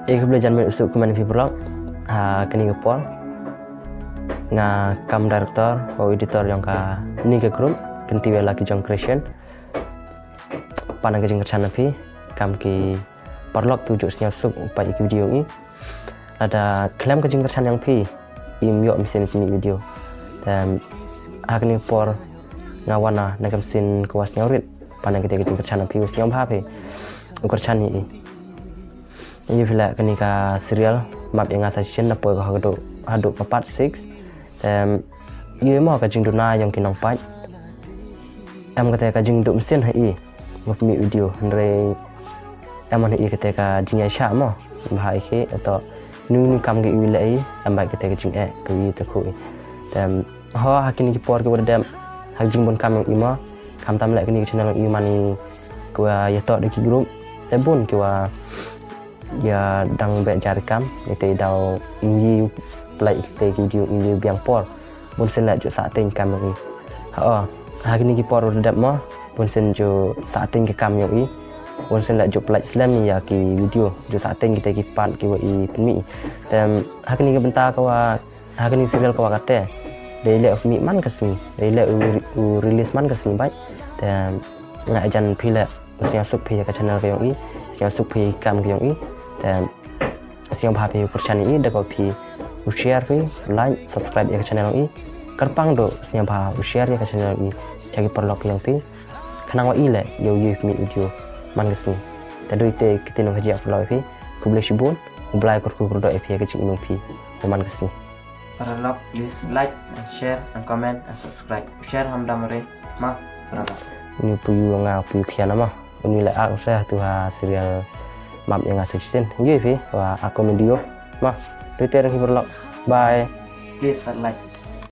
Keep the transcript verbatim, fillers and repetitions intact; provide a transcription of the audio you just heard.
Ïa khublei jan miet u suk kumne phi paralok. Ha kane ka por nga kam director, u editor jong kane ka group, Kynti Wei Lucky Jong Creation. Pan ka jingkyrshan na phi, kam ki paralok ki ju sngewsuk peit ïa ki video i. Lada khlem ka jingkyrshan jong phi, im ïoh mynsiem pynmih video. Te ha kane ka por nga wan na ka mynsiem ka wa sngewrit. Pan ka te ka jingkyrshan na phi, u sngewbha phi u kyrshan ïa i. Ïa phi leh kane ka serial Map ïa nga sa shisien, na poi ka haduh haduh ka part six. Te ïa mo ka jingduna jong ki nongpeit. Em kata ka jingduh mynsiem ha i. Map mih video hynrei em ha i kata ka jingïaishah mo. Bha i ki to nu nu kam ki i leh i, em ba kata ka jingeh ka i te khu i. Te ho ha kine ki por ki wa dep ha ka jingbun kam jong i mo. Khamtam leh kane ka channel jong i man i ki wa ïa to da ki group. Te bun ki wa ïa dang beh jar kam, ite daw ngi play ite ki video ngi biang por. Bun sien leh ju sa teng kam ngi. Ha o, ha kine ki por u dep mo, bun sien ju sa teng ki kam yong i. Bun sien leh ju play slem ïa ki video, ju sa teng kite ki part ki wa i pynmih. Te ha kine ki bynta ka wa, ha kine serial ka wa kate. Dei leh u pynmih man ka sngi, dei leh u, u release man ka sngi bait. Te nga jan phi leh u sngewsuk phi ïa ka channel ka yong i, sngewsuk phi ïa ki kam ka yong i. Te sngewbha phi u kyrshan ïa i, da ko phi u share phi, like, subscribe ïa ka channel yong i. Kyrpang du sngewbha u share ïa ka channel yong i, ïa ki paralok yong phi. Khnang wa i leh ïa u ïa u pynmih video man ka sngi. Te du ite kite nong ka jia paralok phi, khublei shibun, u Blai kyrkhu kyrdoh ïa phi ïa ka jingim phi man ka sngi. Paralok, please like and share and comment and subscribe. Share ham dam re ma paralok. Ni puyu nga puyu khian ma. Uni la ak sa tu ha serial Map ïa nga sa shisien. Ngi phi wa ak comedy ma. Tu te rang hi paralok. Bye. Please like.